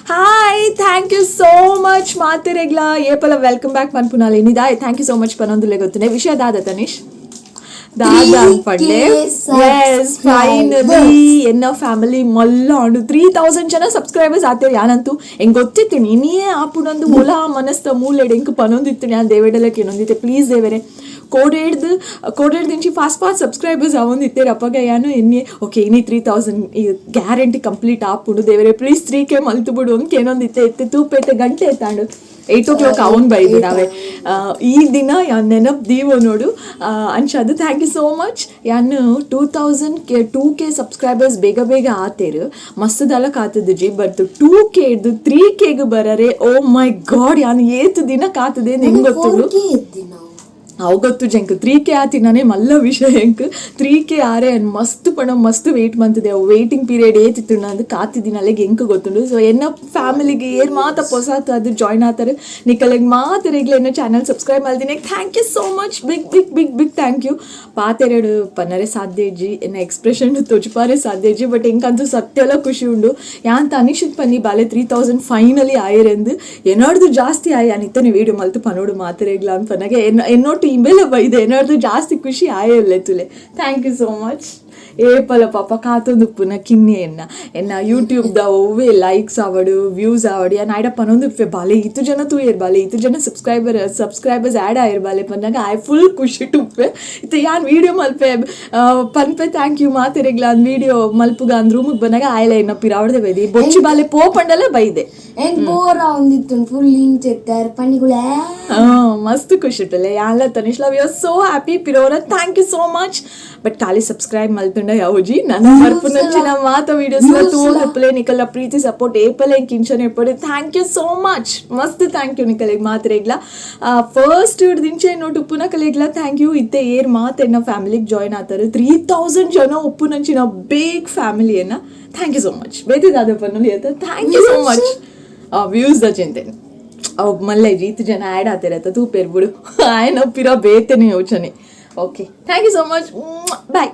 Hi, thank you so much ಮಾತೆರೆಗ್ಲ. ಏಪಲ welcome back ಪನ್ಪುನಾಲೆ ಇನಿದಾಯ್ thank you so much ಪನೊಂದುಲೆ. ಗೊತ್ತುನೆ ವಿಷಯ ದಾದ ತನಿಷ್? ದಾದ ಪಂಡೆ? ಎಸ್, ಫೈನಲಿ ಎನ್ನ ಫ್ಯಾಮಿಲಿ ಮಲ್ಲ ಉಂಡು. 3000 ಜನ ಸಬ್ಸ್ಕ್ರೈಬರ್ಸ್ ಆತೇರ್. ಯಾನಂತೂ ಎಂಗ್ ಗೊತ್ತಿತ್ತು ಇನಿಯೇ ಆಪುನಂದು. ಒಲ ಮನಸ್ತ ಮೂಲೆಡ್ ಎಂಕ್ ಪನೊಂದಿತ್ತು. ಯಾನ್ ದೇವೆಡಲ ಕೇನೊಂದಿತ್ತೆ, ಪ್ಲೀಸ್ ದೇವರೆ, ಕೋಡೆಡ್ದು ಕೋಡೆಡ್ದಿಂಚಿ fast fast subscribers ಆವೊಂದಿತ್ತೇರ್. ಅಪ್ಪಗ ಯಾನು ಎನ್ನಿ, ಓಕೆ, ಇನಿ 3000 ಗ್ಯಾರಂಟಿ ಕಂಪ್ಲೀಟ್ ಆಪುಂಡು, ದೇವರೆ, ಪ್ಲೀಸ್ 3K ಮಲ್ತು ಬಿಡು ಅಂತ ಕೇನೊಂದಿತ್ತೆ. ಇತ್ತೆ ತೂಪೈತೆ ಗಂಟೆ ಎತ್ತಾಂಡು? 8 ಓ ಕ್ಲಾಕ್ ಅವನ್ ಬೈದು ನಾವೇ. ಈ ದಿನ ಯಾನ್ ನೆನಪು ದೀವೋ ನೋಡು. ಅಂಚಾದ್ thank you so much. ಯಾನ್ 2000 K, 2K subscribers ಬೇಗ ಬೇಗ ಆತೇರು, ಮಸ್ತ್ ದಲ ಕಾತದಿಜಿ. ಬಟ್ 2K ಹಿಡ್ದು 3ಕೆಗೆ ಬರರೆ, ಓ ಮೈ ಗಾಡ್, ಯಾನ್ ಏತ್ ದಿನ ಕಾತದೆ ನಿಂಗೆ ಗೊತ್ತುಂಡು. ಅವು ಗೊತ್ತು ಜಂಕ್. 3K ಆತಿನಾನೆ ಮಲ್ಲ ವಿಷಯ ಎಂಕ್. 3K ಆರೆ ಅನ್ ಮಸ್ತ್ ಪಣ ಮಸ್ತ್ ವೇಟ್ ಮಂತದೆ. ಅವು ವೇಟಿಂಗ್ ಪೀರಿಯಡ್ ಏತಿತ್ತು ಅಂದು ಕಾತಿದಿನ ಅಲ್ಲಿಗೆ ಎಂಕ್ ಗೊತ್ತುಂಡು. ಸೊ ಎನ್ನ ಫ್ಯಾಮಿಲಿಗೆ ಏರ್ ಮಾತ ಪೊಸಾತ್ ಅದು ಜಾಯ್ನ್ ಆತಾರೆ, ನಿಕಲೆಗ್ ಮಾತೆರೆಗ್ಲ, ಎನ್ನ ಚಾನಲ್ ಸಬ್ಸ್ಕ್ರೈಬ್ ಮಲ್ದಿನಿ, thank you so much. Big big big big thank you. ಪಾತೆರಡು ಪನ್ನರೆ ಸಾಧ್ಯ ಇಜ್ಜಿ, ಎನ್ನ ಎಕ್ಸ್ಪ್ರೆಷನ್ ತೋಜಿಪಾರೆ ಸಾಧ್ಯ ಇಜ್ಜಿ. ಬಟ್ ಎಂಕಂತೂ ಸತ್ಯಲ ಖುಷಿ ಉಂಡು. ಯಾನ್ ತನಿಷಿತ್ ಪನ್ನಿ, ಬಾಲೆ 3000 ಫೈನಲಿ ಆಯರೆಂದು. ಏನಾರ್ದು ಜಾಸ್ತಿ ಆಯ್ ಯಾನ್ ಇತ್ತನೆ ವೀಡಿಯೋ ಮಲ್ತು ಪನೋಡು ಮಾತೆರೆಗ್ಲ ಅಂತ ಪನ್ನಾಗ ಎನ್ನ ಎನ್ನೊಟ್ಟು ಇಂಬೆಲ ಬೈದೆ. ಏನಾರ್ದು ಜಾಸ್ತಿ ಖುಷಿ ಆಯಲ್ಲ ತುಲೆ. Thank you so much. ಏಪಲ ಪಾಪ ಕಾತೊಂದು ಉಪ್ಪುನ ಕಿನ್ನಿ ಎನ್ನ ಎನ್ನ ಯೂಟ್ಯೂಬ್ದ ಒವ್ವೆ ಲೈಕ್ಸ್ ಆವಡು, ವ್ಯೂಸ್ ಆವಡು, ಯಾನ್ ಆಯ್ಡ ಪನೊಂದು ಉಪ್ಪೆ, ಬಾಲೆ ಇತ್ತು ಜನ ತೂಯೆರ್, ಬಾಲೆ ಇತ್ತು ಜನ ಸಬ್ಸ್ಕ್ರೈಬರ್ಸ್ ಆ್ಯಡ್ ಆಯಿರ್ ಬಾಲೆ ಪನ್ನಾಗ ಆಯ್ ಫುಲ್ ಖುಷಿ ಉಪ್ಪೆ. ಇತ್ತೆ ಯಾನ್ ವೀಡಿಯೋ ಮಲ್ಪೆ ಪನ್ಪೆ, thank you ಮಾತೆರೆಗ್ಲ ಅಂದ್ ವೀಡಿಯೋ ಮಲ್ಪುಗ ಅಂದ್ ರೂಮಿಗೆ ಬಂದಾಗ ಆಯ್ಲ ಎನ್ನ ಪಿರಾವಡ್ದೆ ಬೈದೆ. ಬೊಚ್ಚಿ ಬಾಲೆ ಪೋಪಂಡಲ ಬೈದೆ. ಎಂಕ್ ಬೋರ್ ಆವೊಂದಿತ್ತು ಫುಲ್ ಇಂಚೆತ್ತಾರೆ ಪನ್ನಿಗುಳೆ. ಮಸ್ತ್ ಖುಷಿ ಇತ್ತಲ್ಲ. ಯಾನ್ಲ ತನಿಷ್ಲ we are so happy. ಪಿರೋರ thank you so much. But ಖಾಲಿ ಸಬ್ಸ್ಕ್ರೈಬ್ ಮಲ್ತುಂಡ ಯಾವಜಿ, ನನ್ನ ಬರ್ಪುನಂಚಿನ ಮಾತ ವೀಡಿಯೋಸ್ ತೂವೊಂದುಪ್ಪುಲೆ. ನಿಕಲ್ನ ಪ್ರೀತಿ ಸಪೋರ್ಟ್ ಏಪಲ ಎಂಕ್ ಇಂಚನೆ ಇಪ್ಪಡು. Thank you so much, ಮಸ್ತ್ thank you ನಿಕಲೆಗ್ ಮಾತ್ರೆಗ್ಲ. ಫಸ್ಟ್ ದಿಂಚೆ ನೋಟು ಉಪ್ಪುನಕಲೆಗ್ಲ thank you. ಇತ್ತೆ ಏರ್ ಮಾತ್ ಎನ್ನ ಫ್ಯಾಮಿಲಿಗೆ ಜಾಯ್ನ್ ಆತಾರೆ, 3000 ಜನ ಉಪ್ಪುನಂಚಿನ big ಫ್ಯಾಮಿಲಿಯನ್ನ, thank you so much. ಬೇತೆ ದಾದ ಪನ್ನೊಲಿ ಆತ? Thank you so much. Views the ಚಿಂತೆ ಅವು ಮಲ್ಲೆ ರೀತಿ ಜನ ಆ್ಯಡ್ ಆತಿರತ್ತ ತೂಪೇರ್ ಬಿಡು. ಆಯನ ಪಿರ ಬೇತನೆ ಯೋಚನೆ. Okay, thank you so much, bye.